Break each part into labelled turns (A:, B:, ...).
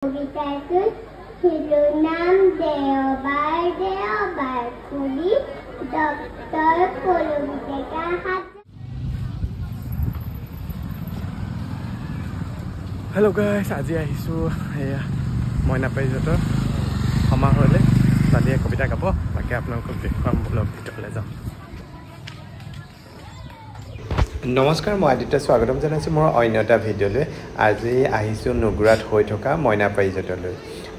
A: কবিতাটোৰ শিৰোনাম দেওবাৰ দেওবাৰ, কবি ডক্টৰ পল্লৱী ডেকা।
B: হেল্ল' গাইছ, আজি আহিছোঁ এয়া মইনা পাৰিজাতৰ সমাৰোহলৈ। ছোৱালীয়ে কবিতা গাব, তাকে আপোনালোকক দেখুৱাম। বলক, ভিতৰলৈ যাওঁ। নমস্কাৰ, মই আদিত্য, স্বাগতম জনাইছোঁ মোৰ অন্য এটা ভিডিঅ'লৈ। আজি আহিছোঁ নুগুৰাত হৈ থকা মইনা পাৰিজাতলৈ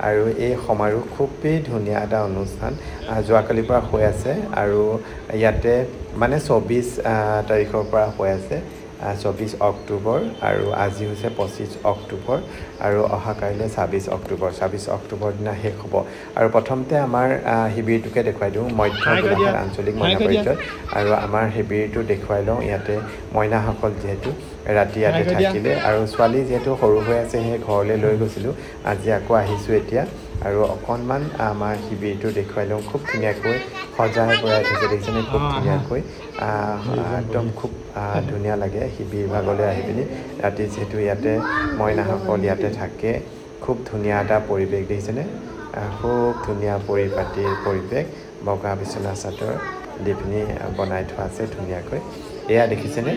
B: আৰু এই সমাৰোহ খুবেই ধুনীয়া এটা অনুষ্ঠান, যোৱাকালিৰ পৰা হৈ আছে আৰু ইয়াতে মানে 24 তাৰিখৰ পৰা হৈ আছে, 24 অক্টোবৰ, আৰু আজি হৈছে 25 অক্টোবৰ আৰু অহা কাইলৈ 26 অক্টোবৰ। 26 অক্টোবৰ দিনা শেষ হ'ব। আৰু প্ৰথমতে আমাৰ শিবিৰটোকে দেখুৱাই দিওঁ, মধ্য গোলাঘাট আঞ্চলিক মইনা পাৰিজাত, আৰু আমাৰ শিবিৰটো দেখুৱাই লওঁ। ইয়াতে মইনাসকল যিহেতু ৰাতি ইয়াতে থাকিলে আৰু ছোৱালী যিহেতু সৰু হৈ আছে, সেই ঘৰলৈ লৈ গৈছিলোঁ, আজি আকৌ আহিছোঁ এতিয়া আৰু অকণমান আমাৰ শিবিৰটো দেখুৱাই লওঁ। খুব ধুনীয়াকৈ সজাই পৰাই থৈছে, দেখিছেনে? খুব ধুনীয়াকৈ, একদম খুব ধুনীয়া লাগে শিবিৰ ভাগলৈ আহি পিনি। ৰাতি যিহেতু ইয়াতে মইনাসকল ইয়াতে থাকে, খুব ধুনীয়া এটা পৰিৱেশ, দেখিছেনে? খুব ধুনীয়া পৰিপাটিৰ পৰিৱেশ, বগা বিচনা চাদৰ দি পিনি বনাই থোৱা আছে ধুনীয়াকৈ। এয়া দেখিছেনে?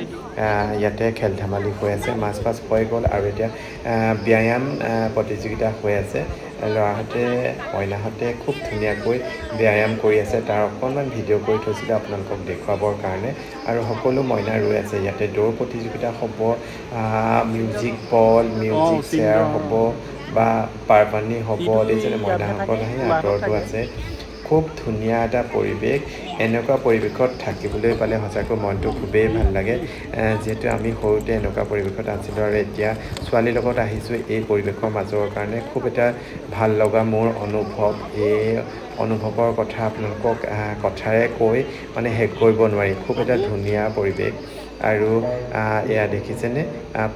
B: ইয়াতে খেল ধেমালি হৈ আছে, মাছ পাছ হৈ গ'ল আৰু এতিয়া ব্যায়াম প্ৰতিযোগিতা হৈ আছে। ল'ৰাহঁতে মইনাহঁতে খুব ধুনীয়াকৈ ব্যায়াম কৰি আছে, তাৰ অকণমান ভিডিঅ' কৰি থৈছিলোঁ আপোনালোকক দেখুৱাবৰ কাৰণে। আৰু সকলো মইনা ৰৈ আছে। ইয়াতে দৌৰ প্ৰতিযোগিতা হ'ব, মিউজিক বল, মিউজিক চেয়াৰ হ'ব বা পাৰপানী হ'ব। দেখিছেনে? মইনাসকল আহি আঁতৰতো আছে। খুব ধুনীয়া এটা পৰিৱেশ। এনেকুৱা পৰিৱেশত থাকিবলৈ পালে সঁচাকৈ মনটো খুবেই ভাল লাগে। যিহেতু আমি সৰুতে এনেকুৱা পৰিৱেশত আছিলোঁ আৰু এতিয়া ছোৱালীৰ লগত আহিছোঁ এই পৰিৱেশৰ মাজৰ কাৰণে খুব এটা ভাল লগা মোৰ অনুভৱ। এই অনুভৱৰ কথা আপোনালোকক কথাৰে কৈ মানে শেষ কৰিব নোৱাৰি। খুব এটা ধুনীয়া পৰিৱেশ। আৰু এয়া দেখিছেনে?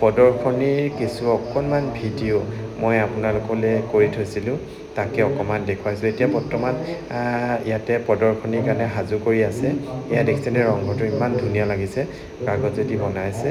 B: প্ৰদৰ্শনীৰ কিছু অকণমান ভিডিঅ' মই আপোনালোকলৈ কৰি থৈছিলোঁ, তাকে অকণমান দেখুৱাইছোঁ। এতিয়া বৰ্তমান ইয়াতে প্ৰদৰ্শনীৰ কাৰণে সাজু কৰি আছে। এয়া দেখিছেনে? ৰংঘৰটো ইমান ধুনীয়া লাগিছে, কাগজেদি বনাইছে,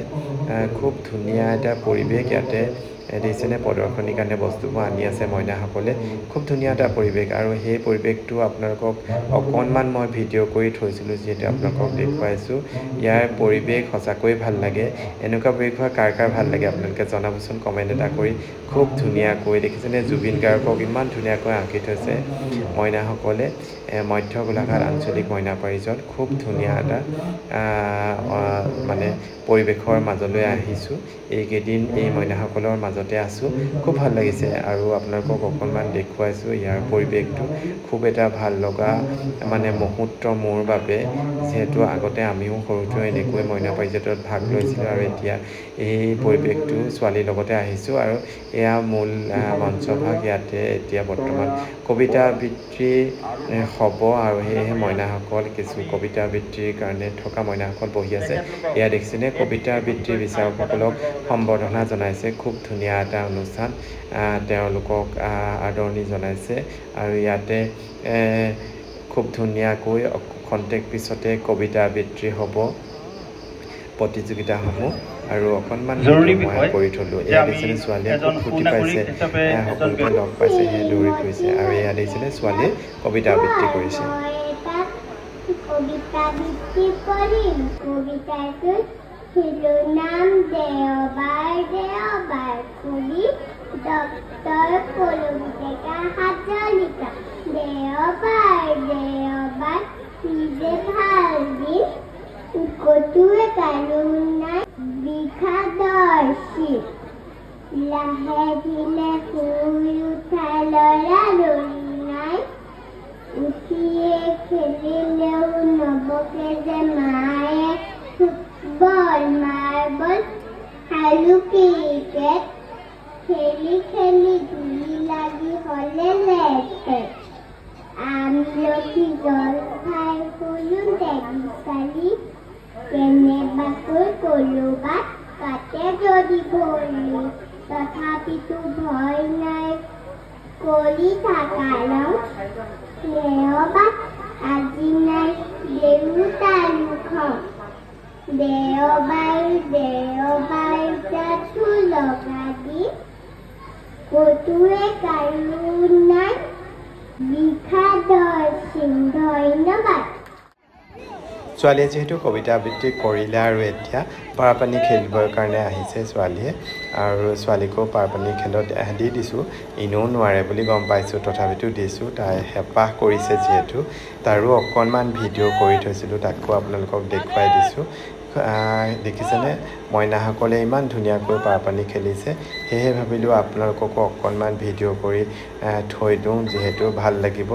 B: খুব ধুনীয়া এটা পৰিৱেশ ইয়াতে। দেখিছেনে? প্ৰদৰ্শনীৰ কাৰণে বস্তুবোৰ আনি আছে মইনাসকলে। খুব ধুনীয়া এটা পৰিৱেশ আৰু সেই পৰিৱেশটো আপোনালোকক অকণমান মই ভিডিঅ' কৰি থৈছিলোঁ, যিহেতু আপোনালোকক দেখুৱাইছোঁ। ইয়াৰ পৰিৱেশ সঁচাকৈয়ে ভাল লাগে। এনেকুৱা পৰিৱেশ কাৰ কাৰ ভাল লাগে আপোনালোকে জনাবচোন কমেণ্ট এটা কৰি। খুব ধুনীয়াকৈ দেখিছেনে? জুবিন গাৰ্গক ইমান ধুনীয়াকৈ আঁকি থৈছে মইনাসকলে। মধ্য গোলাঘাট আঞ্চলিক মইনা পাৰিজাত, খুব ধুনীয়া এটা মানে পৰিৱেশৰ মাজলৈ আহিছোঁ। এইকেইদিন এই মইনাসকলৰ মাজতে আছোঁ, খুব ভাল লাগিছে আৰু আপোনালোকক অকণমান দেখুৱাইছোঁ ইয়াৰ পৰিৱেশটো। খুব এটা ভাল লগা মানে মুহূৰ্ত মোৰ বাবে, যিহেতু আগতে আমিও সৰুতেও এনেকৈ মইনা পাৰিজাতত ভাগ লৈছিলোঁ আৰু এতিয়া এই পৰিৱেশটো ছোৱালীৰ লগতে আহিছোঁ। আৰু এয়া মূল মঞ্চভাগ, ইয়াতে এতিয়া বৰ্তমান কবিতা আবৃত্তি হ'ব আৰু সেয়েহে মইনাসকল কিছু কবিতা আবৃত্তিৰ কাৰণে থকা মইনাসকল বহি আছে। এয়া দেখিছেনে? কবিতা আবৃত্তিৰ বিচাৰকসকলক সম্বৰ্ধনা জনাইছে। খুব ধুনীয়া এটা অনুষ্ঠান, তেওঁলোকক আদৰণি জনাইছে আৰু ইয়াতে খুব ধুনীয়াকৈ খন্তেক পিছতে কবিতা আবৃত্তি হ'ব প্ৰতিযোগিতাসমূহ আৰু অকণমান মই কৰি থলোঁ। এয়া দেখিছেনে? ছোৱালীয়ে খুব ফূৰ্তি পাইছে, সকলোকে লগ পাইছে, সেয়ে দৌৰি ফুৰিছে। আৰু এয়া দেখিছেনে? ছোৱালীয়ে কবিতা আবৃত্তি কৰিছে।
A: কবিতা আবৃত্তি কৰিম। কবিতাটোৰ শিৰোনাম দেওবাৰ দেওবাৰ, কবি ডক্টৰ পল্লৱী ডেকা হাজৰিকা। দেওবাৰ দেওবাৰ কি যে ভাল দিন, কতোৱে কাৰো নাই বিষাদৰ চিন। লাহে ধীৰে শুই উঠা ল'ৰা লৰি নাই, উঠিয়ে খেলিলেও নবকে যে মায়ে। ফুটবল, মাৰ্বল আৰু ক্ৰিকেট খেলি খেলি ধূলি লাগি হ'লে লেঠেক। আমলখি জলফাই ফুলো দেখিছালি, কেনেবাকৈ ক'ৰবাত কাটে যদি ভৰি, তথাপিতো ভয় নাই কৰি থাকা ৰং। দেওবাৰ আজি নাই দেউতাৰো খং। দেওবাৰ দেওবাৰ জাঠু লগা দিন। ক'তোৱে কাৰো নাই বিষাদৰ চিন। ধন্যবাদ।
B: ছোৱালীয়ে যিহেতু কবিতা আবৃত্তি কৰিলে আৰু এতিয়া পাৰপানী খেলিবৰ কাৰণে আহিছে ছোৱালীয়ে, আৰু ছোৱালীকো পাৰপানী খেলত দি দিছোঁ। এনেও নোৱাৰে বুলি গম পাইছোঁ, তথাপিতো দিছোঁ। তাই হেঁপাহ কৰিছে যিহেতু, তাৰো অকণমান ভিডিঅ' কৰি থৈছিলোঁ, তাকো আপোনালোকক দেখুৱাই দিছোঁ। দেখিছেনে মইনাসকলে ইমান ধুনীয়াকৈ পাৰপানী খেলিছে। সেয়েহে ভাবিলোঁ আপোনালোককো অকণমান ভিডিঅ' কৰি থৈ দিওঁ, যিহেতু ভাল লাগিব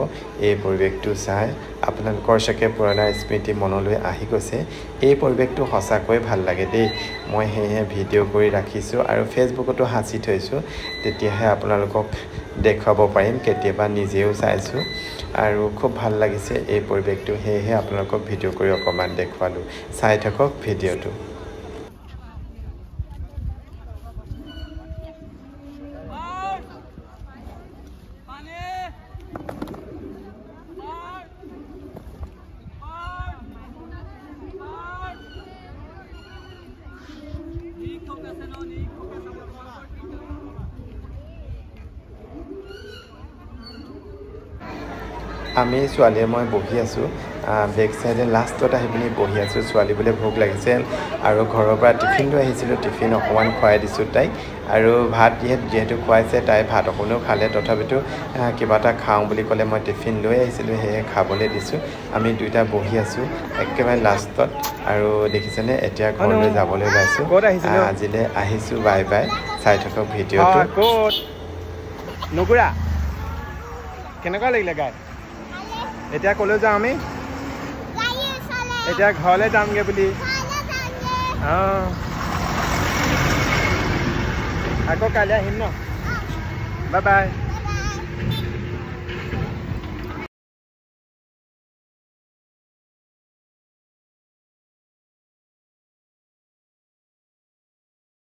B: এই পৰিৱেশটো চাই। আপোনালোকৰ চাগে পুৰণা স্মৃতি মনলৈ আহি গৈছে। এই পৰিৱেশটো সঁচাকৈ ভাল লাগে দেই। মই সেয়েহে ভিডিঅ' কৰি ৰাখিছোঁ আৰু ফেচবুকতো সাঁচি থৈছোঁ, তেতিয়াহে আপোনালোকক দেখুৱাব পাৰিম। কেতিয়াবা নিজেও চাইছোঁ আৰু খুব ভাল লাগিছে এই পৰিৱেশটো, সেয়েহে আপোনালোকক ভিডিঅ' কৰি অকণমান দেখুৱালোঁ। চাই থাকক ভিডিঅ'টো। আমি ছোৱালীয়ে মই বহি আছোঁ বেক চাইডে, লাষ্টত আহি পিনি বহি আছোঁ। ছোৱালী বোলে ভোক লাগিছে আৰু ঘৰৰ পৰা টিফিন লৈ আহিছিলোঁ, টিফিন অকণমান খুৱাই দিছোঁ তাইক। আৰু ভাত যিহেতু খুৱাইছে, তাই ভাত অকণো খালে, তথাপিতো কিবা এটা খাওঁ বুলি ক'লে মই টিফিন লৈ আহিছিলোঁ, সেয়ে খাবলৈ দিছোঁ। আমি দুয়োটা বহি আছোঁ একেবাৰে লাষ্টত। আৰু দেখিছেনে এতিয়া ঘৰলৈ যাবলৈ ওলাইছোঁ। আজিলৈ আহিছোঁ, বাই বাই। চাই থাকক ভিডিঅ'টো।
C: নুগুৰা কেনেকুৱা লাগিলে গাই? এতিয়া ক'লৈ যাওঁ আমি? এতিয়া ঘৰলৈ যামগৈ বুলি। অঁ, আকৌ কাইলৈ আহিম ন? Bye bye.